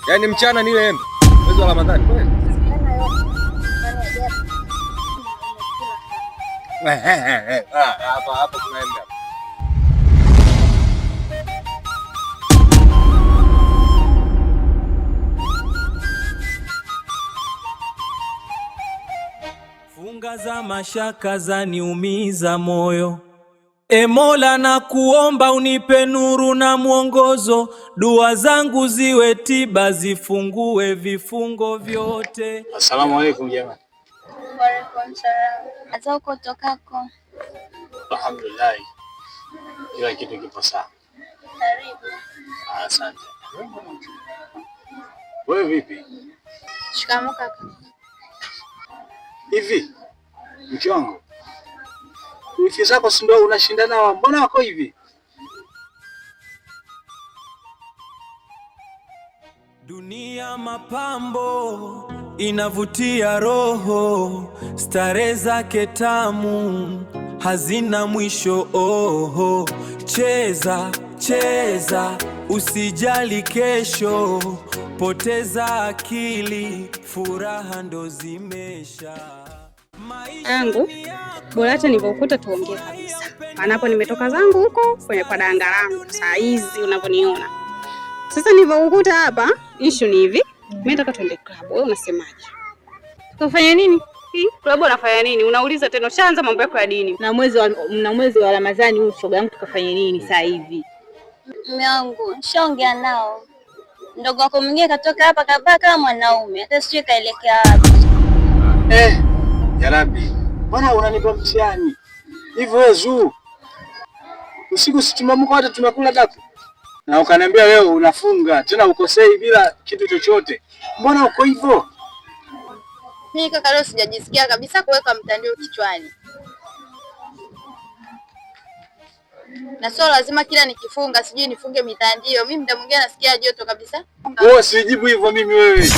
Yaani mchana nile embe mwezi wa Ramadhani kweli? Hapa hapa kuna embe hapa. Funga za mashaka zaniumiza moyo. E Mola, na kuomba unipe nuru na mwongozo, dua zangu ziwe tiba, zifungue vifungo vyote. Asalamu alaykum jamani. Wa alaykum salaam. Hata huko utokako? Alhamdulillah, kila kitu kipo sawa. Karibu. Asante. Wewe vipi? Shikamoo kaka. Hivi mke wangu, wifi zako si ndio unashinda nao? Mbona wako hivi? Dunia mapambo inavutia roho, stare zake tamu hazina mwisho. Oho, cheza cheza, usijali kesho, poteza akili, furaha ndo zimesha Angu bora hata nilivyokuta tuongee kabisa. Anapo nimetoka zangu huko kwenye kwa danga langu saa hizi unavyoniona sasa, nilivyokukuta hapa, issue ni hivi, mimi nataka tuende club. Wewe unasemaje? Tukafanya nini? Hii club unafanya nini? Unauliza tena, ushaanza mambo yako ya dini. Na mwezi wa Ramadhani huu, shoga yangu, tukafanye nini saa hivi? Mume wangu, nishaongea nao. Mdogo wako mwingine katoka hapa kavaa kama mwanaume, hata sijui kaelekea wapi. Eh, ya Rabbi, mbona unanipa mtihani hivyo wewe Zuu? Usiku si tumeamka wote tumekula daku, na ukaniambia wewe unafunga tena ukosei bila kitu chochote. Mbona uko hivyo? Mimi kaka, leo sijajisikia kabisa kuweka mtandio kichwani, na sio lazima kila nikifunga sijui nifunge mitandio. Mimi muda mwingine nasikia joto kabisa. Wewe sijibu hivyo mimi wewe.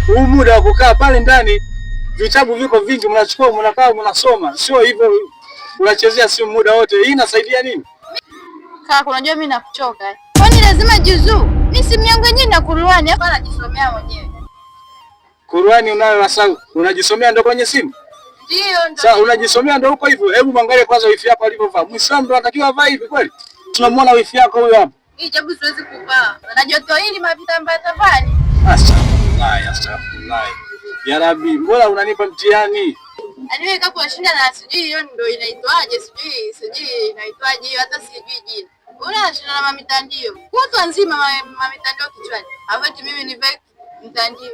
Huu muda wa kukaa pale ndani, vitabu viko vingi, mnachukua mnakaa mnasoma, sio hivyo unachezea simu muda wote. Hii inasaidia nini? Kaka, unajua mimi nakuchoka. Kwani lazima juzuu? Mimi simu yangu yenyewe na Qur'ani hapa najisomea mwenyewe. Qur'ani unayo sasa, unajisomea ndo kwenye simu? Ndio, ndo. Sasa unajisomea ndo huko hivyo. Hebu mwangalie kwanza wifi yako alivyovaa. Muislamu ndo anatakiwa avae hivi kweli? Tunamwona wifi yako huyo hapa. Hii jabu siwezi kuvaa. Na joto hili mavitambaa tafani. Astaghfirullah, astaghfirullah. Ya Rabbi, mbona unanipa mtihani? Yaani wewe kaka unashinda na sijui hiyo ndo inaitwaje, sijui sijui inaitwaje hiyo, hata sijui jina. Unashinda na mamitandio. Kutwa nzima mamitandio kichwani. Alafu mimi nivae mtandio.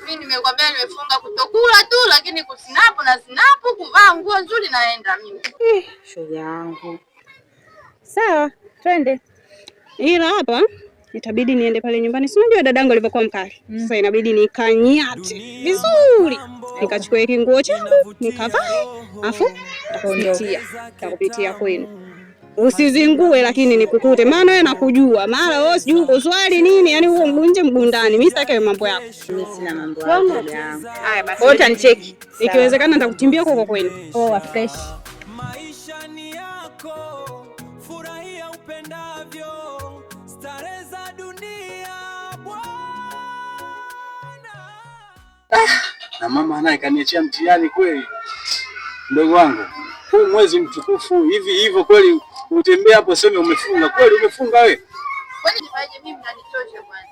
Mimi nimekwambia nimefunga kutokula tu, lakini kusinapu na sinapu kuvaa nguo nzuri naenda mimi. Shoga yangu, sawa, twende. Ila hapa itabidi niende pale nyumbani, si unajua dadangu alivyokuwa mkali. Sasa inabidi nikanyate vizuri, nikachukue kinguo changu nikavae, afu takupitia kwenu. Usizingue lakini nikukute, maana wewe nakujua, mara wewe sijui uko swali nini, yani huo mguu nje mguu ndani. Mimi sitaki hayo mambo yako. Mimi sina mambo hayo, shoga yangu. Haya basi, Wewe utanicheki. Ikiwezekana nitakuchimbia huko kwenu. Poa, fresh. Maisha ni yako, furahia upendavyo, starehe za dunia bwana. Na mama naye kaniachia mtihani kweli. Mdogo wangu, huu mwezi mtukufu hivi hivyo kweli utembea hapo sema umefunga kweli? Umefunga wewe? Kwani nifanyeje mimi, mnanichosha bwana.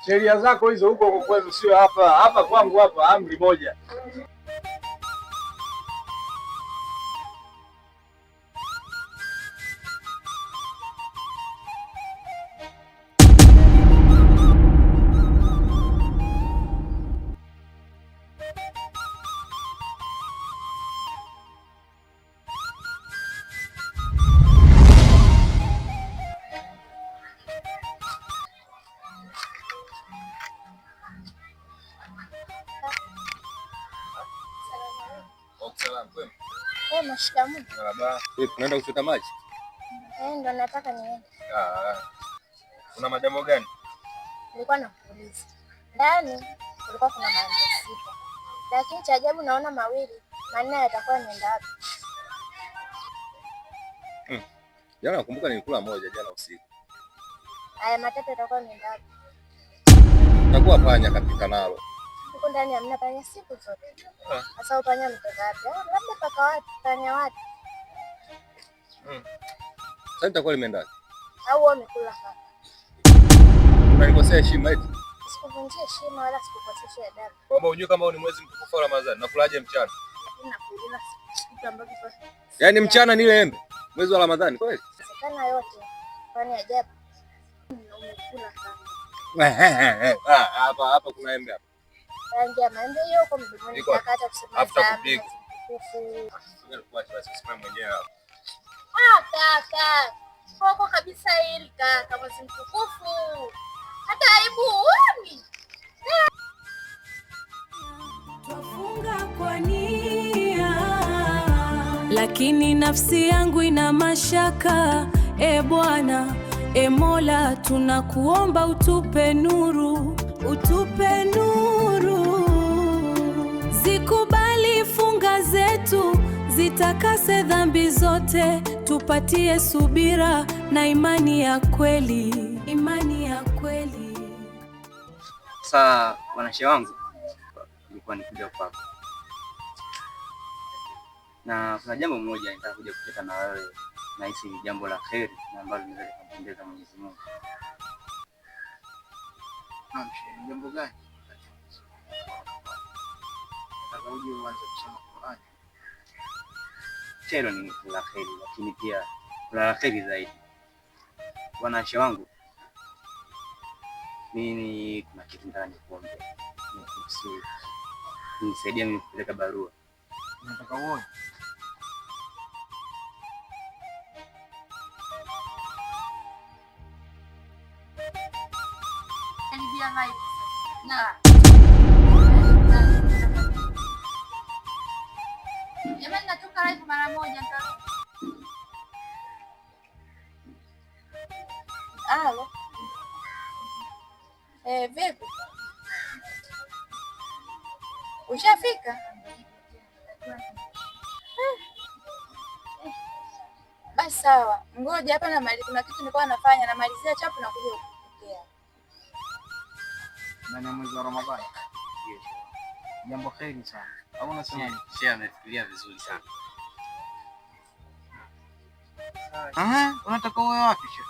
Sheria zako hizo huko huko kwenu, sio hapa. Hapa kwangu hapa amri moja. Shikamoo. Marhaba. Tunaenda kuchota maji? Eh, ndo nataka niende. Ah. Kuna majambo gani? Nilikuwa nakuuliza. Ndani kulikuwa kuna maembe 6. Lakini cha ajabu naona mawili, manne yatakuwa yameenda wapi? Jana nakumbuka nilikula moja jana usiku. Haya matatu yatakuwa yameenda wapi? Takuwa panya kapita nalo. Huko ndani hamna panya siku zote. Ah. Sasa panya ametoka wapi? Ah, labda paka wapi? Panya wapi? Sasa nitakuwa limeenda wapi? Au wewe umekula kaka? Unanikosea heshima eti? Sikuvunjia heshima wala sikukosesha adabu. Kwamba unajua kama huu ni mwezi mtukufu wa Ramadhani, nakulaje mchana? Lakini nakuuliza kitu ambacho Yaani mchana nile embe mwezi wa Ramadhani kweli? Sekana yote. Kwani ajabu. Umekula kaka. Ah, hapa hapa kuna embe hapa. Rangi ya maembe hiyo huko mdomoni Iko wapi? hata kusema Alafu dhambi, takupiga. mtukufu. Ngoja nikuache basi usimame mwenyewe hapa. Ah, kaka. Poko kabisa hili kaka, mwezi mtukufu. Hata aibu huoni. Twafunga kwa nia, lakini nafsi yangu ina mashaka. E Bwana, e Mola, tunakuomba utupe nuru, utupe nuru. Zikubali funga zetu, zitakase dhambi zote, tupatie subira na imani ya kweli, imani ya kweli. Sasa wanashe wangu, nilikuwa nikuja kwako na kuna jambo moja nitaka kuja kuteta na wewe, nahisi ni jambo la kheri na ambalo linaweza likampendeza Mwenyezi Mungu. Naam, shehe, ni jambo gani? Nataka uje uanze kusoma Qur'an. Hilo ni la kheri, lakini pia kuna la kheri zaidi. Wanashe wangu, mimi kuna kitu nataka nikuombe, ni kuhusu kunisaidia mimi kupeleka barua. Unataka uone? Karibia live na jamani, natoka live mara moja nitarudi. Halo. Vipi? Ushafika? Basi sawa, ngoja hapa na mali, kuna kitu nilikuwa nafanya, namalizia chapu na kuja kukupokea. Ndani ya mwezi wa Ramadhani. Jambo kheri sana. Au unasemaje? Shehe amefikiria vizuri sana. Aha, unataka uwe wapi shehe?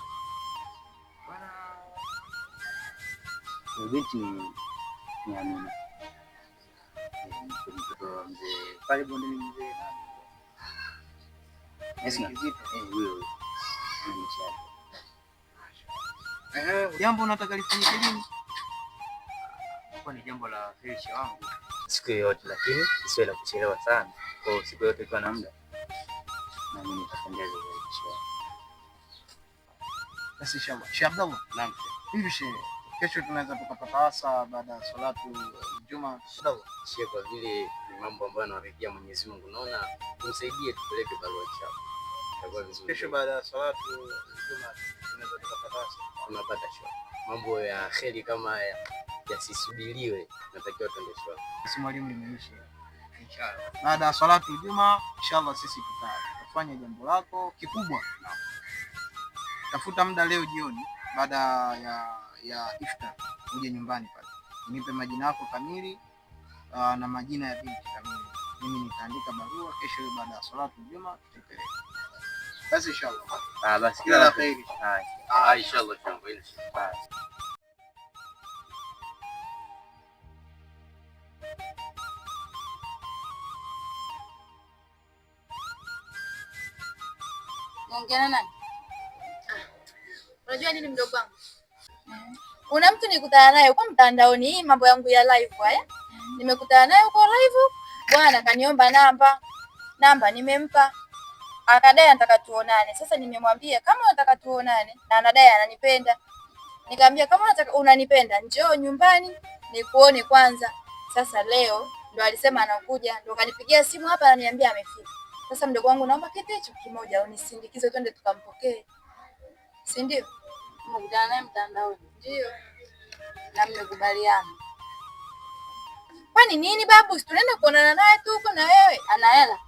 Huyu binti ni Amina. Mtoto wa mzee pale bondeni, mzee nani? Kizito. Huyo huyo. Ni binti yake. Jambo unataka lifanyike lini? Kwa ni jambo la kheri shehe wangu, siku yoyote, lakini isiwe la kuchelewa sana. Kwa hiyo siku yoyote ikiwa na muda, na mimi nitapendeza zaidi shehe. Basi inshallah. Sheikh Abdallah. Naam. Hivi shehe, kesho tunaweza tukapata asa baada ya salatu Juma. Abdallah. Shehe, kwa vile ni mambo ambayo anawaridhia Mwenyezi Mungu, naona tumsaidie tupeleke barua inshallah. Itakuwa vizuri. Kesho baada ya salatu Juma tunaweza tukapata asa. Tunapata shehe. Mambo ya kheri kama haya yasisubiriwe, natakiwa tuende shehe. Basi mwalimu limeisha. Inshallah. Baada ya salatu Juma inshallah sisi tutafanya jambo lako kikubwa. Tafuta muda leo jioni baada ya iftar uje nyumbani pale. Unipe majina yako kamili na majina ya binti kamili. Mimi nitaandika barua kesho baada ya salatu Juma tutaipeleka. Basi inshallah. Ah, basi Kila la kheri. Ah, inshallah shehe. Ah. Muongea na nani? Unajua nini mdogo wangu? Kuna mtu nikutana naye huko mtandaoni, hii mambo yangu ya live haya. Nimekutana naye huko live, bwana kaniomba namba nimempa. Akadai anataka tuonane. Sasa nimemwambia kama unataka tuonane, na anadai ananipenda. Nikamwambia kama unataka unanipenda, njoo nyumbani nikuone kwanza. Sasa leo ndo alisema anakuja, ndo kanipigia simu hapa ananiambia amefika. Sasa mdogo wangu, naomba kitu hicho kimoja unisindikize twende tukampokee. Si ndio? Mmekutana naye mtandaoni? Ndio. Na mmekubaliana? Kwani nini babu? Si tunaenda kuonana naye tu huko na wewe. Ana hela?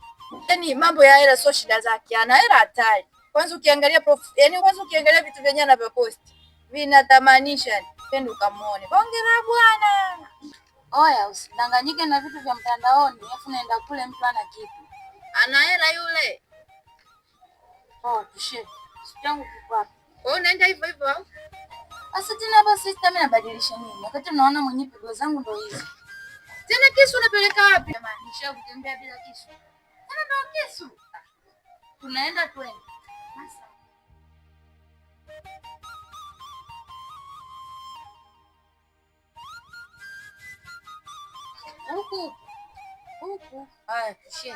Yaani mambo ya hela sio shida zake. Ana hela hatari. Kwanza ukiangalia kwanza ukiangalia vitu vyenyewe anavyopost. Vinatamanisha. Twende ukamuone. Bonge la bwana. Oya, usidanganyike na vitu vya mtandaoni, alafu naenda kule mtu ana kitu. Ana hela yule. Oh, tushe. Siku yangu kiko wapi? Wewe unaenda hivyo hivyo au? Sasa tena hapa sister, mimi nabadilisha nini? Wakati unaona mwenyewe pigo zangu ndo hizi. Tena kisu unapeleka wapi? Jamani, nisha kutembea bila kisu. Tena ndo kisu. Tunaenda twende. Sasa. Huku huku. Haya, tushe.